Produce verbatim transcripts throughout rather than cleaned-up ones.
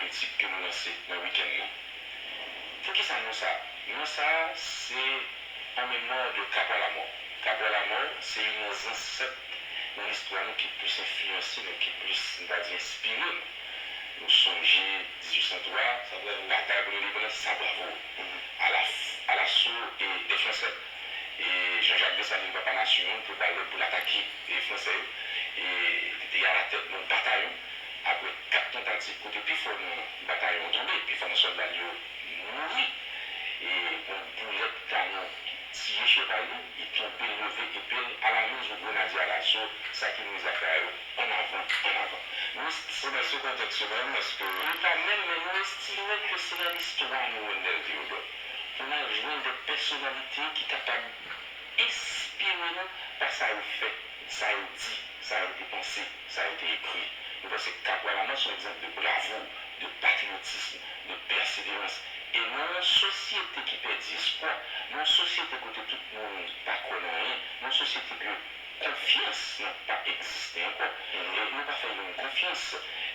politik ke nou lanse nan wikenn nan. Poukisa non sa a? Non sa a, se an memwa de Kapwa Lamò. Kapwa Lamò, se youn nan zansèt nan listwa nou ki plis enfliyanse nou, ki plis, nou ta di, enspire nou. Nou sonje dizuit san twa, batay pou lendepandans, sa bravo. Alaso, alaso e, de Fransè. E Jean-Jacques Dessalines, papa nasyon an, te ba lòd pou l atake, e, Fransè yo. E te, te alatèt yon batayon. Apre kat tantativ kote pifò nan batayon an tonbe, pifò nan sòlda l yo mouri. E yon boulèt kanon tiye cheval li, li tonbe, leve epe l, alamen, yon grenadye alaso, sa ki nou zafè a yo, ann avan, ann avan. Nou estime, se kontèks yo menm, èske nou pa menm, men nou estime ke se nan listwa nou, Wendell Theodore, pou n al jwenn de pèsonalite ki kapab enspire nou pa sa yo fè, sa yo di, sa yo te panse, sa yo te ekri. Nou panse Kapwa Lamò se yon egzanp de bravo, de patriyotism, de pèseverans. E nan yon sosyete ki pèdi espwa, nan yon sosyete kote tout moun pa kwè nan anyen, nan yon sosyete ke konfyans nan pa egziste ankò. E nou pa fè youn konfyans.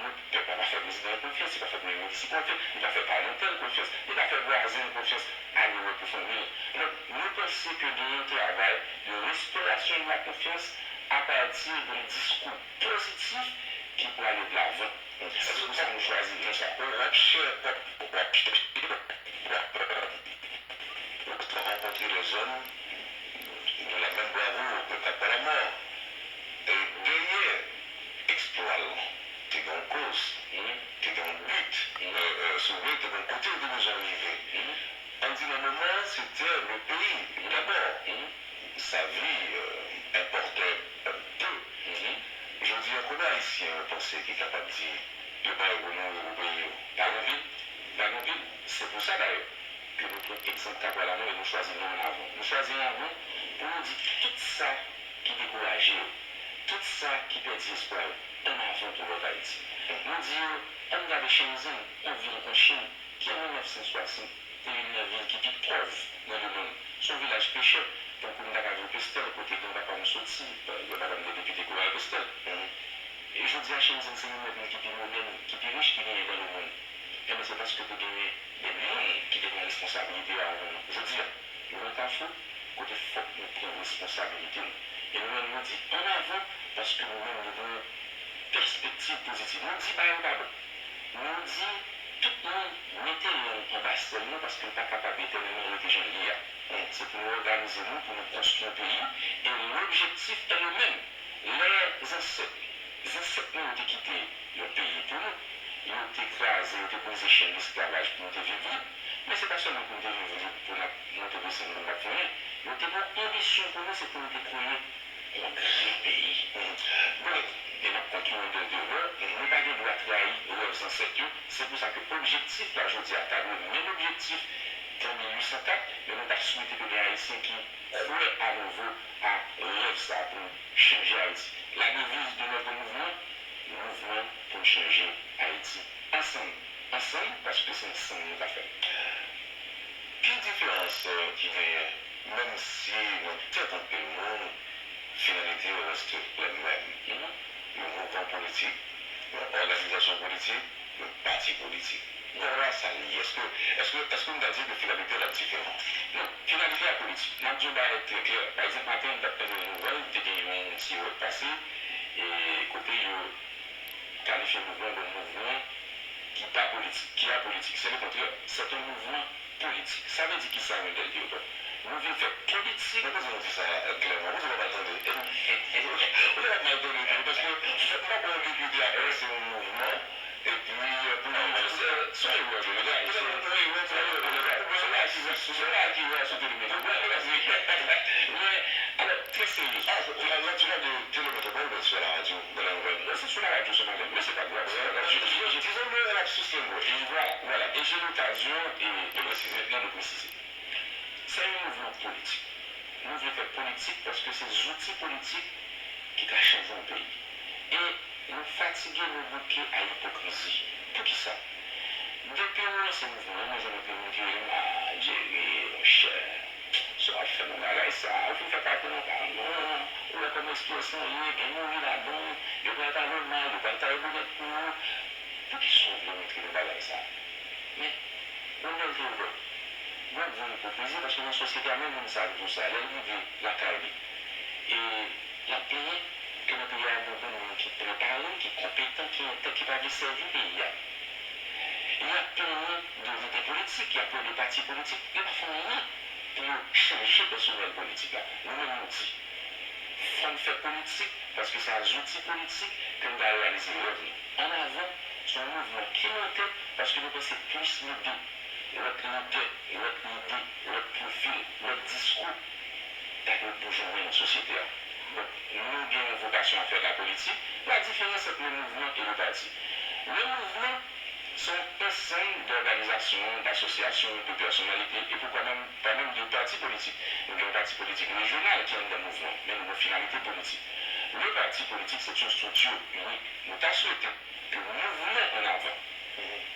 Nou, pèp la pa fè prezidan an konfyans, li pa fè premye minis li konfyans, li pa fè palmantè l konfyans, li pa fè vwazen l konfyans, ale wè pou fanmi l. Donk, nou panse ke gen yon travay de restorasyon de la konfyans apati de yon diskou pozitif ki pou ale de lavan. Se pou sa nou chwazi non sa. W ap chè, w ap, w ap chèche, w ap, w ap rankontre lèzòm de la menm bravo ke Kapwa Lamò. E dèyè eksplwa l, te gen yon koz, te gen yon but, e, e, si w vle, te gen yon kote w te bezwen rive. Ann di nan moman an, se te le peyi dabò. Sa vi, e, enpòte, e, de. Jodi a, konbyen Ayisyen ou panse ki kapab di yo pare pou mouri pou peyi yo? Pa gen anpil. Pa gen anpil. Se pou sa, dayè, ke nou pran egzanp Kapwa Lamò e nou chwazi non ann avan. Nou chwazi ann avan pou nou di tout sa ki dekouraje yo, tout sa ki pèdi espwa yo, ann avan pou lòt Ayiti. Nou di yo, ann gade Shenzhen, yon vil an Chin, ki an mil nèf san swasant te youn nan vil ki pi pòv nan lemonn. Se yon vilaj pechè, tankou m ta ka di w Pestèl, kote granpapa m soti, granpapa m te depite Corral Pestèl. E jodi a, Shenzhen se youn nan vil ki pi modèn, ki pi rich ki genyen nan lemonn. Ebyen, se paske te genyen de moun ki te pran responsabilite yo avan nou. Jodi a, nou nan kafou kote fòk nou pran responsabilite nou. E nou menm, nou di ann avan, paske nou menm, nou gen yon pèspektiv pozitiv. Nou di bagay yo pa bon. Nou di tout moun mete lang anba sèl nou paske l pa kapab etènèlman rete jan l ye a. Se pou nou òganize nou, pou nou konstwi yon peyi, e lobjektif est le même. Lè zansèt, zansèt nou yo te kite yon peyi pou nou, yo te kraze, yo te brize chèn lesklavaj pou nou te viv lib. Men se pa sèlman pou nou te viv lib, pou n ap monte desann, pou n ap fè anyen. Yo te gen yon anbisyon pou nou, se pou nou te kreye yon gran peyi. Bon, e n ap konkli yon dènye mo, nou pa gen dwa trayi rèv zansèt yo. Se pou sa ke objektif la jodi a ta dwe menm objektif ke an mil uit san kat, men nou ta swete ke gen Ayisyen ki kwè anouvo a rèv sa a pou n chanje Ayiti. La devise de notre mouvement, mouvman pou n chanje Ayiti. Ansanm, ansanm, paske se ansanm nou ka fè l. Ki diferans, e, ki genyen, menm si nan tèt anpil moun, finalite yo reste lè menm? Yon mouvman politik, yon òganizasyon politik, yon pati politik. Kò a sa l ye? Èske, èske, èske nou ta di ke finalite l ap diferan? Non, finalite a politik. M ap di yon bagay trè klè. Pa egzanp, maten an, m t ap tande yon nouvèl, te gen yon ti erè k pase, e kote yo kalifye mouvman de yon mouvman ki pa politik, ki apolitik. Se le kontrè. Se yon mouvman politik. Sa vle di kisa, Wendell Theodore? Nou vle fè politik. Men poze nou di sa klèman. Poze w ap mal tande. Ou te ap mal tande tou, paske m pa kwè yon depite ap lanse yon mouvman, epi, e, pou li menm. Se, se yon erè de langaj. Se yon erè de langaj. Se yon erè ki wè sou telemetropòl. Men, alò, trè serye. Ah, la, la, tu parles de Télémétropole, mais sur la radio, dans la nouvelle. Non, c'est sur la radio ce matin, mais c'est pas grave. Disons, disons, nous, on a sous les mots. Voilà, voilà. Et j'ai l'occasion, e, de préciser, de préciser. Se yon mouvman politik. Nou vle fè politik paske se zouti politik ki ka chanje yon peyi. E nou fatige, nou bouke a ipokrizi. Poukisa? Depi nou lanse mouvman an, mwen jwenn anpil moun ki rele m, "Ah, Jerry, monchè, sa w ap fè nan bagay sa a, ou fin fè pati nan palman an, ou wè kòman S P S lan ye, gen mouri ladan l, yo pral ta vin mal, yo pral ta rekonèt pou ou." Poukisa w vle moun Ki nou bagay sa. Men, Wendell Theodore, gon grenn ipokrizi, paske nan sosyete a, menm moun sa a ki di w sa, lè l rive lakay li, e l ap plenyen ke nan peyi a, gon bann moun ki prepare, ki konpetan, ki entèg, ki pa vle sèvi peyi a. Y ap plenyen de lidè politik, y ap plenyen de pati politik, yo pa fè anyen pou yo chanje pèsonèl politik la. Nou menm, nou di, fò n fè politik, paske se a zouti politik ke n ka reyalize rèv nou. Annavan, se yon mouvman ki monte paske nou panse plis lide, lòt lidè, lòt lide, lòt pwofil, lòt diskou t ap boujone nan sosyete a. Donk, nou gen yon vokasyon a fè lapolitik. La diferans ant le mouvman e le pati. Le mouvman se yon ansanm dòganizasyon, dasosyasyon, de pèsonalite, e poukwa menm, pa menm de pati politik. Nou gen yon pati politik rejyonal ki anndan mouvman, men nou gen yon finalite politik. Le pati politik, se yon estrikti inik. Nou ta swete ke mouvman Annavan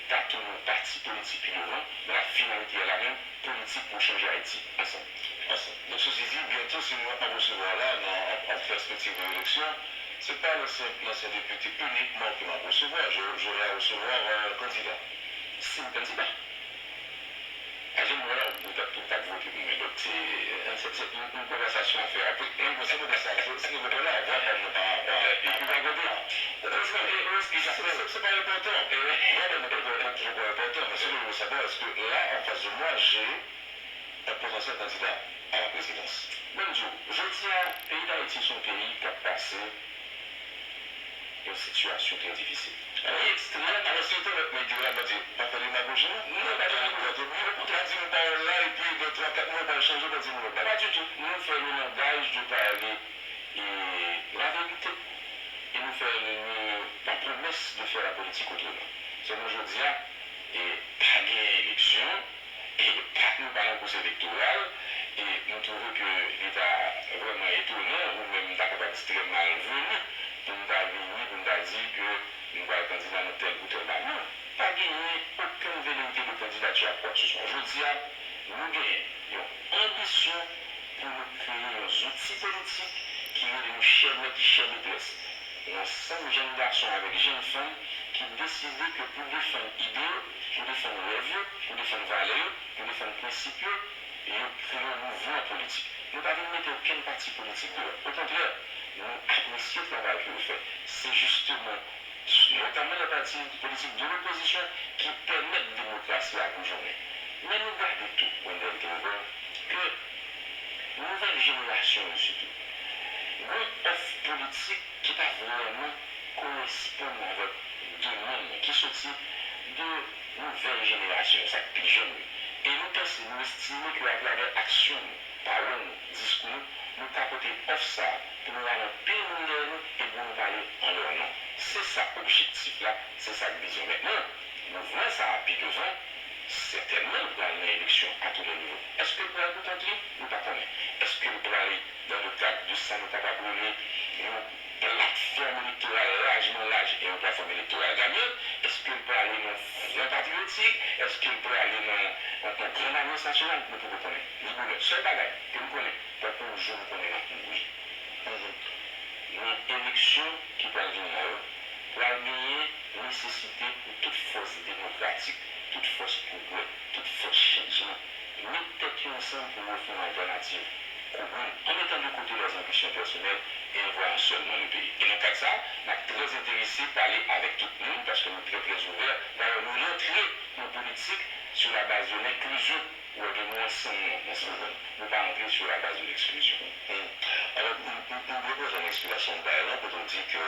ta tounen yon pati politik pi devan, men la finalite a la menm, politik pou chanje Ayiti ansanm. Ansanm. Donk, sesi di, byento, si nou ap resevwa la, nan, an, an pèspektiv de eleksyon, se pa lansyen, lansyen depite inikman ke m ap resevwa. Je, je vais recevoir, euh, kandida. Sis kandida. A jan m wè la, ou t ap, ou t ap vote pou mwen. Donk, se, se, se yon, yon konvèsasyon a fè. Apre, yon, se pa sa, se, se yon konvèsasyon a fè, mwen pa, pa, pa, pa, pa, pa, se, se, se pa enpòtan. Vwa mwen pa enpòtan, men si nou vle savoir, èske la, an fas de mwen, j'ai un potentiel candidat à la présidence? Ban m di w, jodi a, peyi Dayiti se yon peyi k ap pase yon sitiyasyon trè difisil. Li ekstrèm. Alò, si yo te mèt mete yo la, mwen di, pa fè demagoji, non. Non, pa demagoji. Ou ka di yon pawòl la, epi nan twa, kat mwa, ou pral chanje, ou pral di yon lòt bagay. Pa ditou. Nou fè le langage de parler, e, la vérité. E nou fè le, le, la promesse de faire la politique autrement. Sèlman jodi a, e, pa gen eleksyon, e pa, nou pa nan kous elektoral, e nou twouve ke li ta vrèman etonan, ou menm ta kapab di trè malveni, pou n ta vini, pou n ta di ke nou pral kandida nan tèl ou tèl bagay. Non, pa genyen okenn veleyite de kandidati a kwakeseswa. Jodi a, nou genyen yon anbisyon pou nou kreye yon zouti politik ki rele nou chè mèt, chè metrès. Yon ansanm jèn gason avèk jèn fanm ki deside ke pou defann ide yo, pou defann rèv yo, pou defann valè yo, pou defann prensip yo, yo kreye yon mouvman politik. Nou pa vin mete okenn pati politik deyò. Okontrè, nou apresye travay ke yo fè. Se jisteman, notamman lè pati politik de lopozisyon, ki pèmèt demokrasi a boujonnen. Men nou gade tou, Wendell Theodore, ke nouvèl jenerasyon yo sitou, gen yon òf politik ki pa vrèman koresponn avèk demann ki soti de nouvèl jenerasyon, sa k pi jèn yo. E nou panse, nou estime ke atravè aksyon nou, pawòl nou, diskou nou, nou ka pote òf sa a pou nou rale anpil moun dèyè nou e pou nou pale an lè non. Se sa objektif la, se sa k vizyon. Mentnan, mouvman sa a pi devan, sètènman, l pral nan eleksyon a tou lè nivo. Èske l pral pou kont li? Nou pa konnen. Èske l pral dans le cadre de sa nou kapab rele yon platfòm elektoral lajman laj e yon platfòm elektoral ganyan? Èske l prale nan fwon patriyotik? Èske l prale nan yon, yon gran alyans nasyonal? Nou poko konnen. Ni bonè. Sèl bagay ke m konnen, tankou yon jou m konnen l ap mouri. Nan eleksyon ki pral vini la yo, pral genyen nesesite pou tout fòs demokratik, tout fòs pwogrè, tout fòs chanjman met tèt yo ansanm pou yo ofri yon altènativ komèn, an metan de kote lèzanbisyon pèsonèl e an vwayan sèlman le peyi. E nan kad sa a, n ap trè enterese pale avèk tout moun, paske nou trè, trè ouvè. Dayè, nou rantre nan politik sou la baz de lenklizyon. Ou wè ke nou ansanm, nou, nan slogan nou. Nou pa rantre sou la baz de leksklizyon. Alò, m, m, m vle poze yon eksplikasyon m bay la, kote w di ke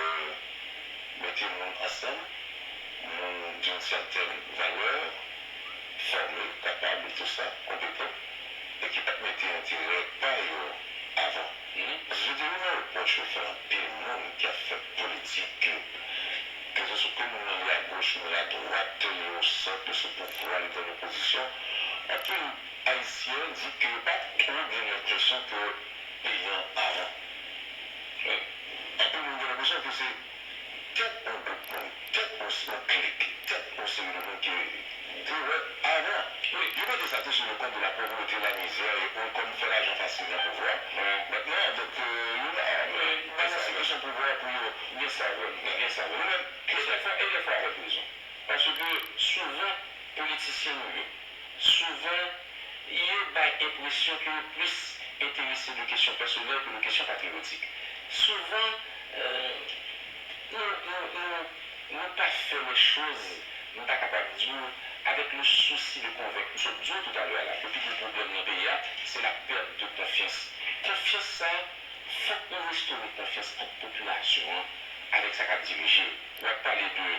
mete moun ansanm, moun d'une certaine valeur, fòme, kapab, e tou sa, konpetan, e ki pa t mete enterè pa yo avan. Paske je te wè nan repwòch yo fè anpil moun ki ap fè politik, ke, ke se swa ke moun nan li agoch, li adwat, li osant, li sou pouvwa, li nan lopozisyon. Anpil Ayisyen di ke yo pa twò gen lenpresyon ke peyi an avan. Anpil moun gen lenpresyon ke se tèt yon gwoup moun, tèt yon, yon klik, tèt yon seri de moun ki te wè avan. Wi, yo mete sa tou sou le kont de la pauvreté, la misère, e pou kòm fè lajan fasil nan pouvwa. Mentnan, donk, yo la, yo balanse kesyon pouvwa pou yo. Gen sa vre, gen sa vre. Nou menm, e dèfwa, e dèfwa avèk rezon. Paske, politisyen nou yo, souvan, yo bay enpresyon ke yo plis enterese de kesyon pèsonèl ke de kesyon patriyotik. Souvan, nou, nou, nou, nou pa fè lèchoz, m ta kapab di w, avèk le souci de convaincre. M sot di w toutalè a la, ke pi gwo pwoblèm nan peyi a, se la perte de confiance. Konfyans sa, fòk nou restore konfyans ant popilasyon an avèk sa k ap dirije yo. W ap pale de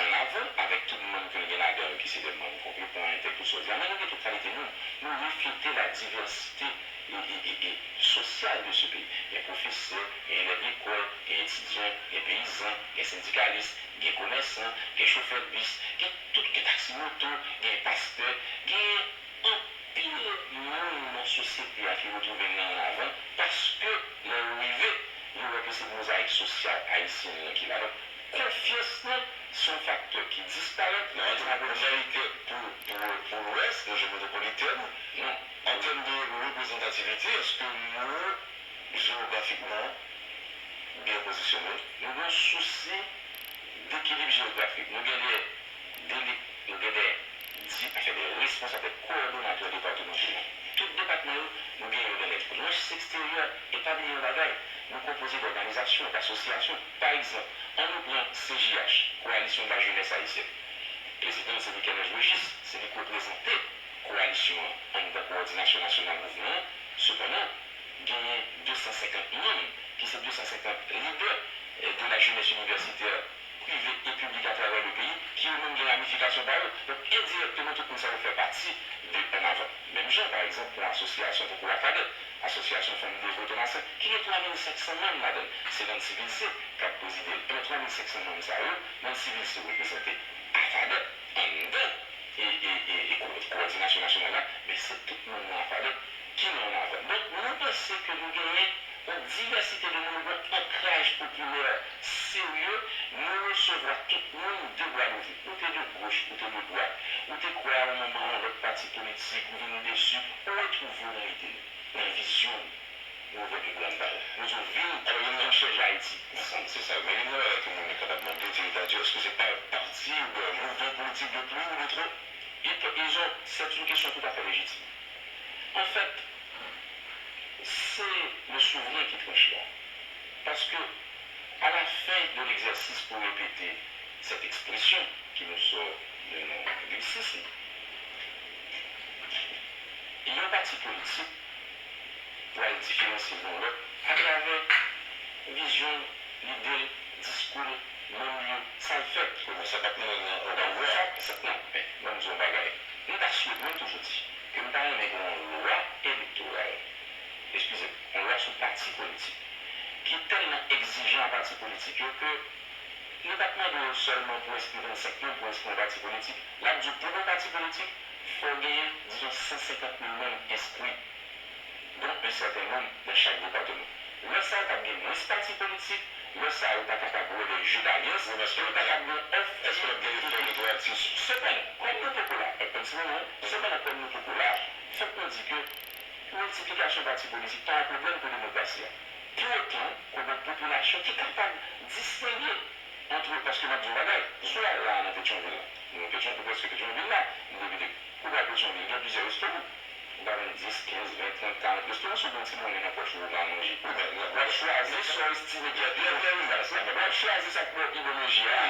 An avan, avèk tout manm ke l gen ladan yo ki se de manm konpetan, entèl, tout sa w di a, men nou gen tout kalite moun. Nou reflete la divèsite e, e, e, e sosyal de ce pays. Gen pwofesè, gen elèv lekòl, gen etidyan, gen peyizan, gen sendikalis, gen komèsan, gen chofè bis, gen tout, gen taksi moto, gen pastè, gen anpil moun nan sosyete a ki retwouve nan an avan, paske lè yo rive, yo wè ke se mozayik sosyal ayisyèn nan ki la. Donk, konfyans lan se yon faktè ki disparèt nan yon rejyon pou, pou, pou Lwès, rejyon metwopolitèn, an tèm de reprezantativite, èske nou, jewografikman, byen pozisyone? Nou gen yon sousi dekilib jewografik. Nou gen de, de, nou gen de di, anfen, de responsab, de kowòdonatè depatmantal. Tout depatman yo, nou gen yo nan de branch eksteryè. E pa bliye yon bagay, nou konpoze dòganizasyon, dasosyasyon. Pa egzanp, ann nou pran C J H, Coalition de la Jeunesse Haïtienne. Prezidan l se Michel-Ange Régis, se li k reprezante kowalisyon an anndan kowòdinasyon nasyonal mouvman an. Sepandan, genyen de san senkant manm, ki se de san senkant lidè, eh, de la jeunesse universitaire privée et publique à travers le pays, ki yo menm gen ramifikasyon pa yo. Donk, endirèkteman, tout moun sa yo fè pati de Ann Avan. Menm jan, pa egzanp, pou yon asosyasyon tankou AFADET, Asosyasyon Fanm Devwe Tomasen, ki gen twa mil senk san manm ladan l. Se Nancy Vilcé k ap prezide l. Ebyen, twa mil senk san manm sa yo, Nancy Vilcé reprezante AFADET anndan e, e, e, e ko-, kowòdinasyon nasyonal la, men se tout manm nan AFADET ki nan Ann Avan. Donk, nou panse ke nou genyen yon divèsite de moun, yon ankraj popilè serye, nou resevwa tout moun de bra louvri. Ou te de goch, ou te de dwat, ou te kwè a yon moman yon lòt pati politik, ou vin desi, ou retwouve w nan ide nou, nan vizyon nou. Gouvènman Grann Bay. Nou di w vin, alò, vin nan chèj Ayiti ansanm. Se sa, men gen yon bagay ke moun kapab mande, direktè, èske se pa pati oubyen mouvman politik de plis ou de twòp? Ils ont, c'est une question tout à fait légitime. En fait, c'est le souverain qui tranche là. Parce que, à la fin de l'exercice, pour répéter cette expression qui nous sort de nos anglicismes, yon pati politik pral diferansye l yon lòt atravè vizyon l, lide l, diskou l, manm yo, sa l fè. Wi, men sa p ap mennen l nan, nan pouvwa. Sa, sa, non, men, ban m di w yon bagay. M ta swete, mwen m toujou di, ke m ta renmen gen yon lwa elektoral, eskize m, yon lwa sou pati politik, ki tèlman egzijan a pati politik yo ke nou p ap mande yo sèlman pou enskri vennsenk moun pou enskri yon pati politik. L ap di w pou gen yon pati politik, fò w genyen, dizon, san senkant mil manm enskri, dont un certain nombre dans chaque département. Lè sa a, t ap gen mwens pati politik, lè sa a, yo ta kapab wè de jeu d'alliance, e yo ta kapab gen òf. Èske l ap gen efè retwoaktif? Sepandan, kòm nou poko la, kòm se moman, sepandan, kòm nou poko la, fòk nou di ke miltiplikasyon pati politik pa yon pwoblèm pou demokrasi a. Pou otan, kote yon popilasyon ki kapab distenge ant, paske m ap di w yon bagay, si w al la nan Petyonvil la, nou Petyon-, ou prèske Petyonvil la, m depite, ou pral Petyonvil, gen plizyè restoran. Ou ka jwenn dis, kenz, ven, trant, karant restoran, si w gen yon ti monnen nan pòch ou, ou ka manje. Wi, men, w ap chwazi sa w estime ki pi bon. W ap chwazi sa k ba w pi bon manje a.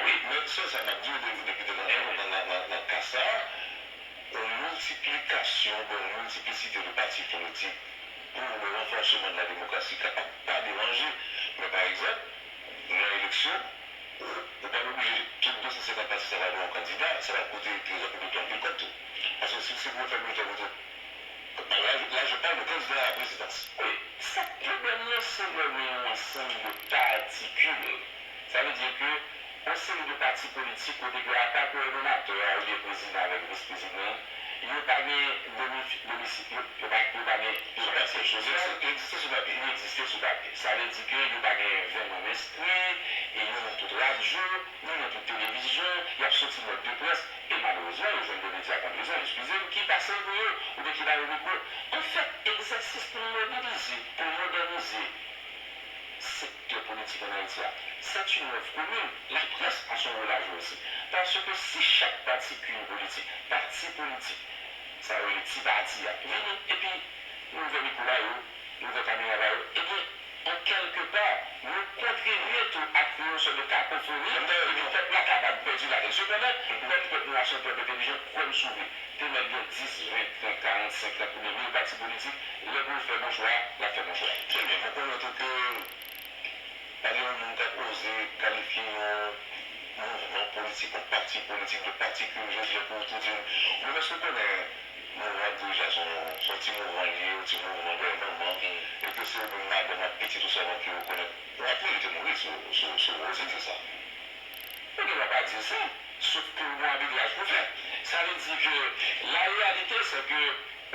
Wi, men sèl sa m ap di w, de-, depi te nan, nan, nan, nan, nan ka sa a, yon miltiplikasyon, oubyen yon miltiplisite de pati politik pou le renforcement de la démocratie kapab pa deranje. Men pa egzanp, nan eleksyon, ou, ou pa oblije tout de san senkant pati sa va gen yon kandida, sa va koute trezò piblik la anpil kòb tou. Paske si se pou yo fè biletan vote, la, la je parle de candidat à la présidence. Wi, sa k pwoblèm nan, se lè w gen yon ansanm de partikil. Sa vle di ke yon seri de pati politik kote ke apa kowòdonatè a oubyen prezidan avèk vis prezidan an, yo pa gen domi-, domisi-, yo, yo pa, yo pa gen, yo pa gen syèj sosyal. Li egziste sou papye. Li egziste sou papye. Sa vle di ke yo pa gen ven manm enskri, e yo nan tout radyo, yo nan tout televizyon, y ap soti nòt de près, e malerezman, yo jwenn de medya konplezan, eskize m, ki pase l pou yo, oubyen ki ba yo mikwo. Anfèt, egzèsis pou n mobilize, pou n mòdènize sektè politik ann Ayiti a. C'est une œuvre commune, laprès a son rôle à jouer aussi. Paske si chak patikil politik, pati politik, sa yo rele ti pati a, vini epi ouvè mikwo ba yo, ouvè kamera ba yo, ebyen, an kèlke pa, nou kontribye tou a kreye yon sòt de kakofoni, epi pèp la kapab pèdi ladann. Sepandan, lè m pèp nou a se yon pèp entèlijan, kwè m si w vle, te mèt gen dis, ven, trant, karant, senkant oubyen mil pati politik, lè pou l fè bon chwa, l ap fè bon chwa. Trè byen, mwen konnen tou ke pa gen yon moun k ap oze kalifye yon mouvman politik, yon pati politik de patikil jodi a pou w tou di m, ou menm èske w konnen mouvman w ap dirije a se yon, se yon ti mouvman l ye, yon ti mouvman dèyè manman, e ke se ou menm madanm ak pitit ou sèlman ki rekonèt. Ou ap merite mouri si w, si w, si w oze di sa. Ou gen dwa pa di sa, sof ke ou gen yon abitraj pou fè. Sa vle di ke la réalité, c'est que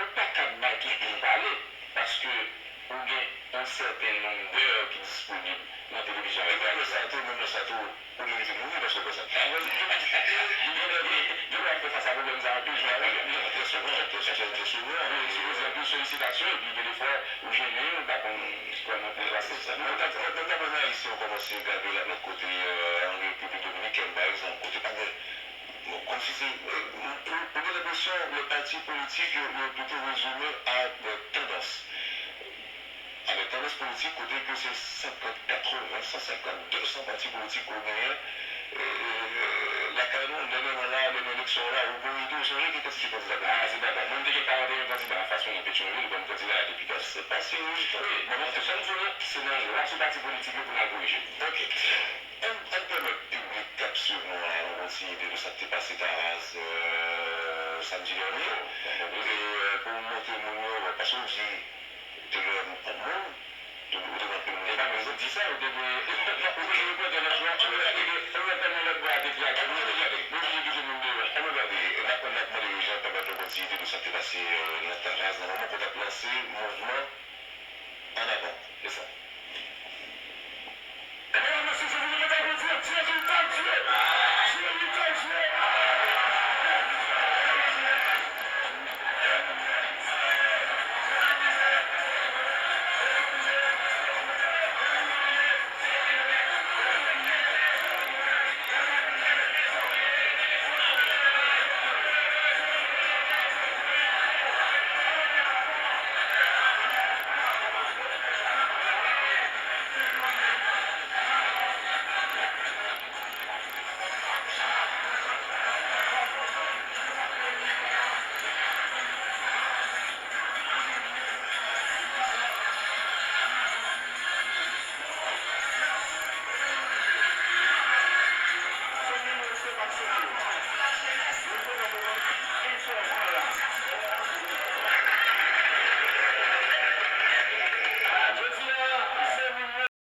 ou pa kab bay tout moun pale, paske ou gen yon sèten nonb d'heures ki disponib nan televizyon avèk radyo. E menm lè sa tou, menm lè sa tou, ou merite mouri paske w fè sa. Gen dwa fè fas a pwoblèm sa anpil, jan w ap di. Trè souvan, trè, trè, trè souvan. Wi, sipoze anpil solisitasyon, epi gen de fwa, ou jennen, ou pa konn kòman pou w pase. Mwen ta, mwen ta panse Ayisyen yo kòmanse gade l ak lòt kote, euh, an Repiblik Dominikèn, pa egzanp, kote pa gen, bon, kòmsi se, euh, ou, ou gen lenpresyon lè pati politik yo, yo pito rezime a de tandans. A de tandans politik kote ke se senkant, katreven, san senkant, de san pati politik ke w genyen, euh, lakay nou, dènyèman la, dènye eleksyon an la, ou gen ide, ou sonje ki kantite kandida ki te pase? Ah, se pa bon. Mwen, m te gen karant e yon kandida anfas mwen nan Petyonvil kòm kandida a depi Sa se pa serye ditou. Wi, men bon, se sa m di w la, se nan lwa sou pati politik yo pou n al korije. Ok. Ann, ann pèmèt piblik k ap swiv nou an yon ti ide de sa k te pase Taraz, euh, samdi dènye. E, euh, pou w montre moun yo, paske w di, te gen anpil moun, te, ou te gen anpil moun. E pa mwen ki di sa, ou te gen, ou te gen repòtè lòt bò, ou te gen, ou te gen lòt bò a te klake. Mwen te gen kite moun deyò. Ann nou gade, n ap, n ap mande Jean pèmèt nou kontinye de sa k te pase, euh, nan Taraz, nan moman kote ap lanse mouvman Ann avan. Se sa. Mesdames, Messieurs, je vous demande d'applaudir Thierry Tardieu. Thierry Tardieu.